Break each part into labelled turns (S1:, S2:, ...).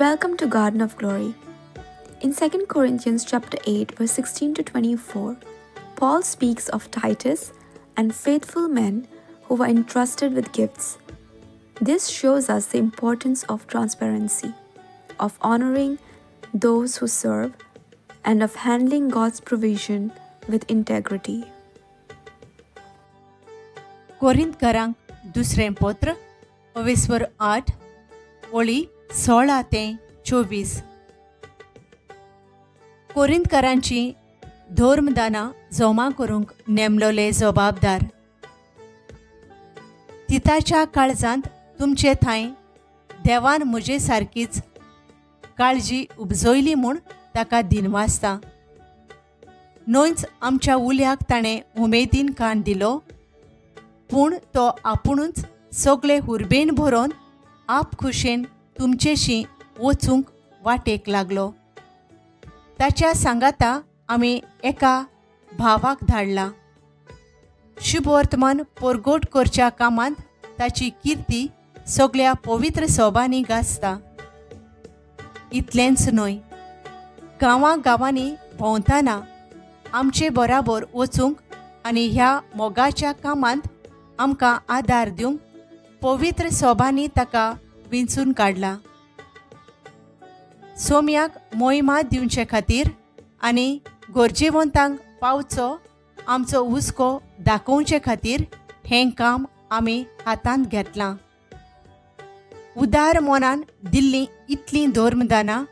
S1: Welcome to Garden of Glory. In 2 Corinthians chapter 8 verse 16 to 24, Paul speaks of Titus and faithful men who were entrusted with gifts. This shows us the importance of transparency, of honoring those who serve, and of handling God's provision with integrity.
S2: कोरिंतकारांक दुसरें पत्र अवेस्वर 8 ओळी 16 ते 24. कोरिंतकारांची धर्मदानां जमा करूंक नेमलोले जबाबदार. तिताच्या काळजांत तुमचे थांय देवान म्हजे सारकीच काळजी उपजयली म्हूण ताका दिनवासता. न्हयच आमच्या उल्याक ताणें उमेदीन कान दिलो, पूण तो आपुणूच सगळे हुर्बेन भरोन आपखुशेन तुमचेशी वचूंक वाटेक लागलो. ताच्या सांगाता आमी एका भावाक धाडला. शुभवर्तमान परगट करच्या कामांत ताची किर्ती सगळ्या पवित्र सोबांनी गाजता. इतलेंच न्हय, गांवां गांवांनी भोंवतना आमचे बराबर वचूंक आनी ह्या मोगाच्या कामांत आमकां आदार दिवंक पवित्र सोबांनी ताका विंचून काडला. सोम्याक मोहिमा दिवचे खातीर आनी गरजेवंतांक पावचो आमचो हुस्को दाखोवचे खातीर हें काम आमी हातांत घेतलां. उदार मनान दिल्लीं इतलीं धर्मदानां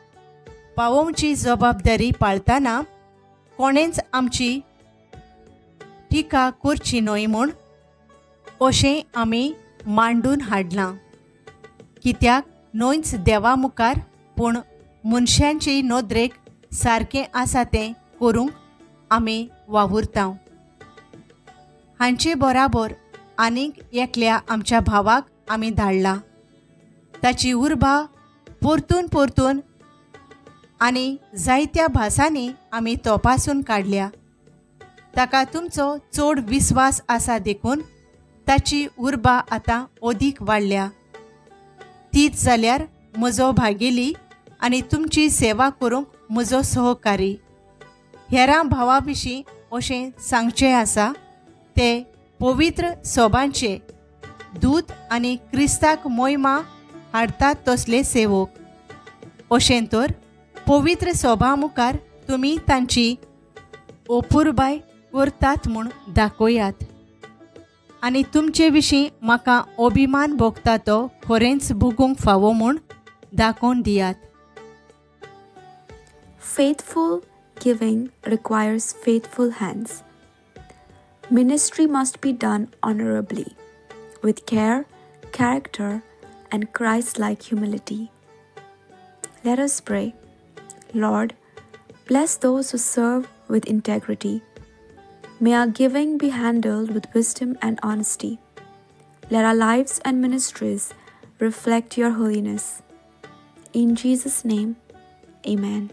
S2: पावोवची जबाबदारी पाळतना कोणेंच आमची टिका करची न्हय म्हूण अशें आमी मांडून हाडलां. कित्याक न्हयच देवा मुखार पूण मनशांची नदरेक सारकें आसा तें करूंक आमी वावुरता. हांचे बराबर आनीक एकल्या आमच्या भावाक आमी धाडला. ताची उर्बा परतून परतून आनी जायत्या भासांनी आमी तपासून काडल्या. ताका तुमचो चड विस्वास आसा देखून ताची उर्बा आतां अदीक वाडल्या. तीच जाल्यार म्हजो भागेली आनी तुमची सेवा करूंक म्हजो सहकारी. हेरां भावा विशीं अशें सांगचें आसा, ते पवित्र सोबांचे दूत आनी क्रिस्ताक मोहिमा हाडतात तसले सेवक. अशें तर पवित्र सोबा मुखार तुमी तांची अपुरबाय करतात म्हूण दाखयात. आनी तुमचे विशीं म्हाका अभिमान भोगता तो खरेंच भोगूंक फावो म्हूण दाखोवन दियात.
S1: Faithful giving requires faithful hands. Ministry must be done honorably, with care, character, and Christ-like humility. Let us pray. Lord, bless those who serve with integrity. May our giving be handled with wisdom and honesty. Let our lives and ministries reflect your holiness. In Jesus' name, Amen.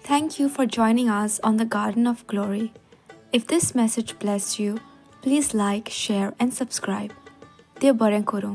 S1: Thank you for joining us on the Garden of Glory. If this message blessed you, please like, share and subscribe. Dev bareng koru.